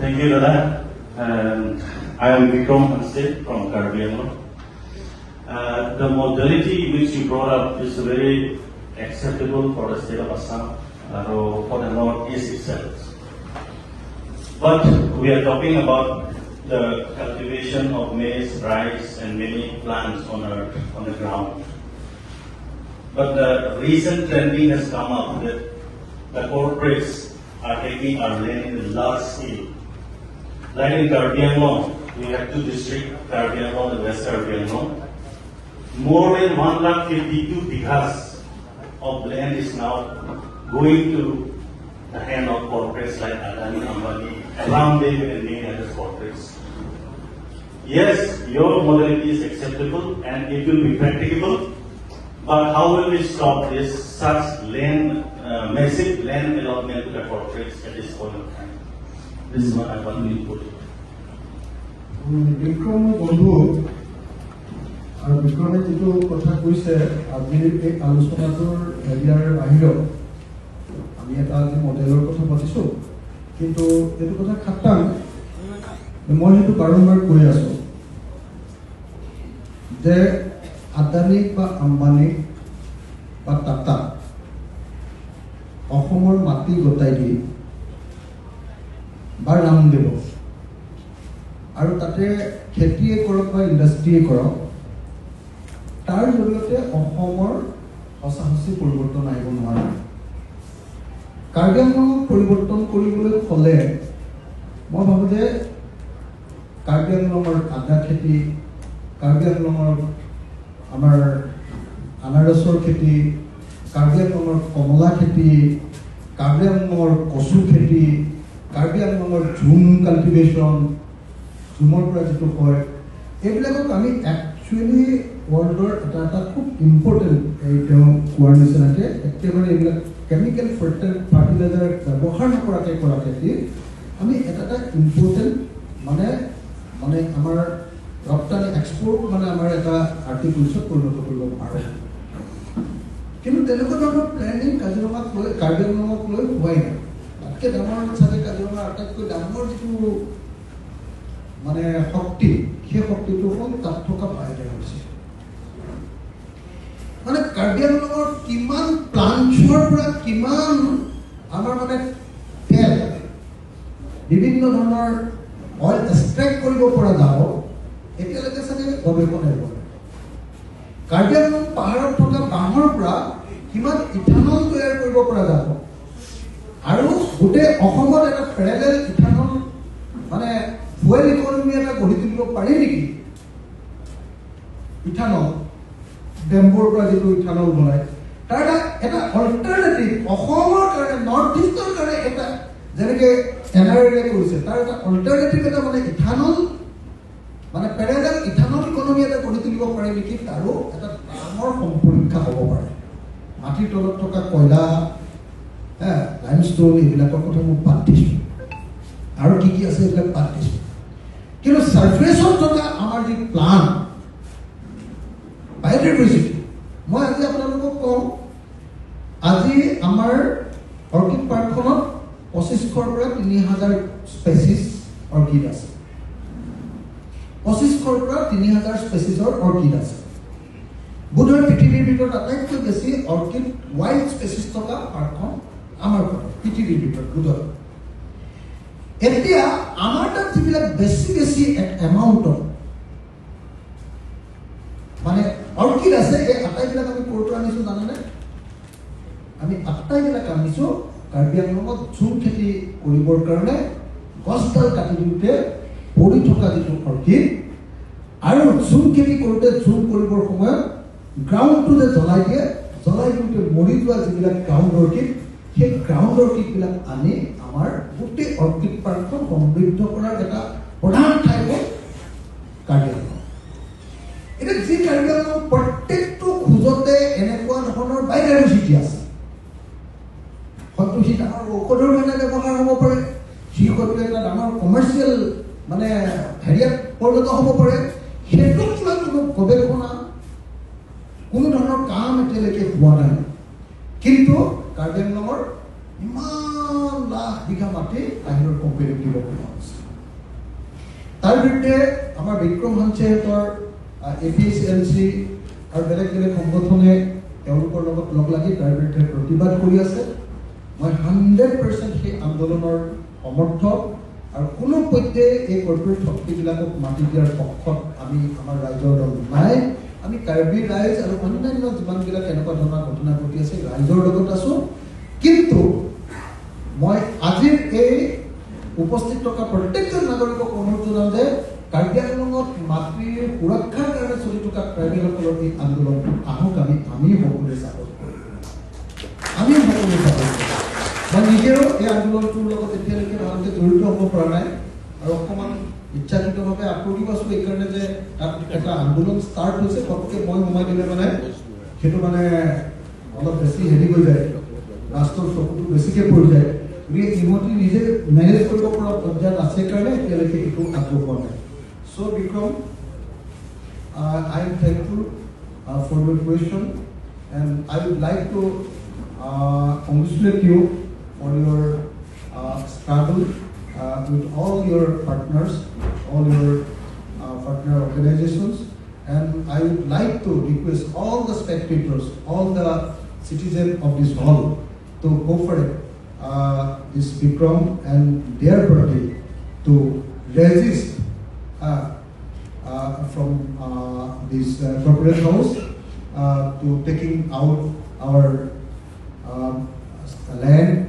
Thank you, Dada. And I am Vikram Hanse from Karbi Anglong. The modality which you brought up is very acceptable for the state of Assam or for the Northeast itself. But we are talking about the cultivation of maize, rice, and many plants on the ground. But the recent trending has come up that the corporates are taking our land in a large scale. Like in Karbi Anglong, we have two districts, Karbi Anglong and West Karbi Anglong. More than 1 lakh 52 bighas of land is now going to the hand of corporates like Adani, Ambani, Ramdev and many other corporates. Yes, your modality is acceptable and it will be practicable, but how will we stop this such massive land allotment to the corporates at this point of time? This is what I want to input. Vikram মোৰ বন্ধু আৰু বিক্ৰমে যিটো কথা কৈছে, আজিৰ এই আলোচনাটোৰ হেৰিয়াৰ বাহিৰত আমি এটা আজি মডেলৰ কথা পাতিছোঁ, কিন্তু এইটো কথা খাটাং, মই সেইটো বাৰম্বাৰ কৈ আছোঁ যে আদানীক বা আম্বানীক বা টাটাক অসমৰ মাটি গতাই দি বা ৰামদেৱক আৰু তাতে খেতিয়ে কৰক বা ইণ্ডাষ্ট্ৰিয়ে কৰক, তাৰ জৰিয়তে অসমৰ সঁচা সঁচি পৰিৱৰ্তন আহিব নোৱাৰে। কাৰ্বি আংলঙক পৰিৱৰ্তন কৰিবলৈ হ'লে মই ভাবোঁ যে কাৰ্বি আংলঙৰ আদা খেতি, কাৰ্বি আংলঙৰ আমাৰ আনাৰসৰ খেতি, কাৰ্বি আংলঙৰ কমলা খেতি, কাৰ্বি আংলঙৰ কচু খেতি, কাৰ্বি আংলঙৰ ঝুম কাল্টিভেশ্যন, ঝুমৰ পৰা যিটো হয়, এইবিলাকক আমি একচুৱেলি ৱৰ্ল্ডৰ এটা এটা খুব ইম্পৰ্টেণ্ট, এই তেওঁ কোৱাৰ নিচিনাকৈ একেবাৰে এইবিলাক কেমিকেল ফাৰ্টিলাইজাৰ ব্যৱহাৰ নকৰাকৈ কৰা খেতি আমি এটা এটা ইম্পৰ্টেণ্ট মানে মানে আমাৰ ৰপ্তানি, এক্সপৰ্ট, মানে আমাৰ এটা আৰ্টিকলছত পৰিণত কৰিব পাৰোঁ। কিন্তু তেনেকুৱা ধৰণৰ প্লেনিং কাজিৰঙাক লৈ, কাৰ্বি আংলঙক লৈ হোৱাই নাই। তাতকৈ ডাঙৰ চাগে কাজিৰঙাৰ আটাইতকৈ ডাঙৰ যিটো মানে শক্তি, সেই শক্তিটো হ'ল তাত থকা বায়'ডাইভাৰ্চিটি। মানে কাৰ্বি আংলঙৰ কিমান প্লান্টছৰ পৰা কিমান আমাৰ মানে তেল, বিভিন্ন ধৰণৰ অইল এক্সট্ৰেক্ট কৰিব পৰা যাব, এতিয়ালৈকে চাগে গৱেষণাই হোৱা নাই। কাৰ্বি আংলং পাহাৰত থকা বাঁহৰ পৰা কিমান ইথানল তৈয়াৰ কৰিব পৰা যাব আৰু গোটেই অসমত এটা পেৰেলেল ইথানল মানে ফুৱেল ইকনমি এটা গঢ়ি তুলিব পাৰি নেকি, ইথানল, বেম্বোৰ পৰা যিটো ইথানল বনায়, তাৰ এটা অল্টাৰনেটিভ অসমৰ কাৰণে, নৰ্থ ইষ্টৰ কাৰণে এটা, যেনেকে এন আৰ এ কৰিছে, তাৰ এটা অল্টাৰনেটিভ এটা মানে ইথানল মানে পেৰেলেল ইথানল ইকনমি এটা গঢ়ি তুলিব পাৰে নেকি, তাৰো এটা ডাঙৰ সম্পৰীক্ষা হ'ব পাৰে। মাটিৰ তলত থকা কয়লা, লাইমষ্ট'ন, এইবিলাকৰ কথা মই বাদ দিছোঁ, আৰু কি কি আছে এইবিলাক বাদ দিছোঁ। কিন্তু ছাৰ্ফেচত থকা আমাৰ যি প্লান্ট বায়'ডাইভাৰ্চিটি, মই আজি আপোনালোকক কওঁ, আজি আমাৰ অৰ্কিড পাৰ্কখনত 2500ৰ পৰা 3000 স্পেচিছ অৰ্কিড আছে। 2500ৰ পৰা 3000 স্পেচিছৰ অৰ্কিড আছে। বোধহয় পৃথিৱীৰ ভিতৰত আটাইতকৈ বেছি অৰ্কিড ৱাইল্ড স্পেচিছ থকা পাৰ্কখন আমাৰ পৃথিৱীৰ ভিতৰত বোধহয়। এতিয়া আমাৰ তাত যিবিলাক বেছি বেছি এমাউণ্টত মানে অৰ্কিড আছে, এই আটাইবিলাক আমি ক'ৰ পৰা আনিছো জানেনে? আমি আটাইবিলাক আনিছো কাৰ্বি আংলঙত ঝুম খেতি কৰিবৰ কাৰণে গছডাল কাটি দিওঁতে পৰি থকা যিটো অৰ্কিড আৰু ঝুম খেতি কৰোঁতে ঝুম কৰিবৰ সময়ত গ্ৰাউণ্ডটো যে জ্বলাই দিয়ে, জ্বলাই দিওঁতে মৰি যোৱা যিবিলাক গ্ৰাউণ্ড অৰ্কিড, সেই গ্ৰাউণ্ড অৰ্কিডবিলাক আনি আমাৰ গোটেই অৰ্কিড পাৰ্কখন সমৃদ্ধ কৰাৰ এটা প্ৰধান ঠাই হ'ল কাৰ্বি আংলং। এতিয়া যি কাৰ্বি আংলং প্ৰত্যেকটো খোজতে এনেকুৱা ধৰণৰ বায়'ডাইভাৰ্চিটি আছে, হয়তো সি ডাঙৰ ঔষধৰ কাৰণে ব্যৱহাৰ হ'ব পাৰে, সি হয়তো এটা ডাঙৰ কমাৰ্চিয়েল মানে হেৰিয়াত পৰিণত হ'ব পাৰে, সেইটোক লৈ কোনো গৱেষণা, কোনো ধৰণৰ কাম এতিয়ালৈকে হোৱা নাই। কিন্তু কাৰ্বি আংলঙৰ ইমান লাখ বিঘা মাটি বাহিৰৰ কোম্পানীক দিব পৰা হৈছে। তাৰ বিৰুদ্ধে আমাৰ বিক্ৰম হাঞ্চেহঁতৰ এপিএইচএলচি আৰু বেলেগ বেলেগ সংগঠনে তেওঁলোকৰ লগত লগ লাগি তাৰ বিৰুদ্ধে প্ৰতিবাদ কৰি আছে। মই 100% সেই আন্দোলনৰ সমৰ্থক আৰু কোনো পধ্যে এই কৰ্পৰেট শক্তিবিলাকক মাটি দিয়াৰ পক্ষত আমি, আমাৰ ৰাইজৰ দল নাই। আমি কাৰ্বি ৰাইজ আৰু অন্যান্য যিমানবিলাক এনেকুৱা ধৰণৰ ঘটনা ঘটি আছে, ৰাইজৰ লগত আছো। কিন্তু মই আজিৰ এই উপস্থিত থকা প্ৰত্যেকজন নাগৰিকক অনুৰোধ জনাম যে কাৰ্বি আংলঙত মাটিৰ সুৰক্ষাৰ কাৰণে চলি থকা ট্ৰাইবেলসকলৰ এই আন্দোলনটো আহক, আমি সকলোৱে ছাপোৰ্ট কৰিম, আমি সকলোৱে ছাপোৰ্ট কৰিম। মই নিজেও এই আন্দোলনটোৰ লগত এতিয়ালৈকে ভালকৈ জড়িত হ'ব পৰা নাই আৰু অকণমান ইচ্ছাকৃতভাৱে আঁতৰিও আছোঁ এইকাৰণে যে তাত এটা আন্দোলন ষ্টাৰ্ট হৈছে, ফটকৈ মই সোমাই দিলে মানে সেইটো মানে অলপ বেছি হেৰি হৈ যায়, ৰাষ্ট্ৰৰ চকুটো বেছিকৈ পৰি যায়। গতিকে ইহঁতি নিজে মেনেজ কৰিব পৰা পৰ্যায়ত আছে কাৰণে এতিয়ালৈকে একো আগবঢ়োৱা নাই। So Bikram, I am thankful for your question and I would like to congratulate you for your struggle with all your partners, all your partner organizations. And I would like to request all the spectators, all the citizens of this hall to cooperate this Bikram and their party to resist from this corporate house to taking out our land.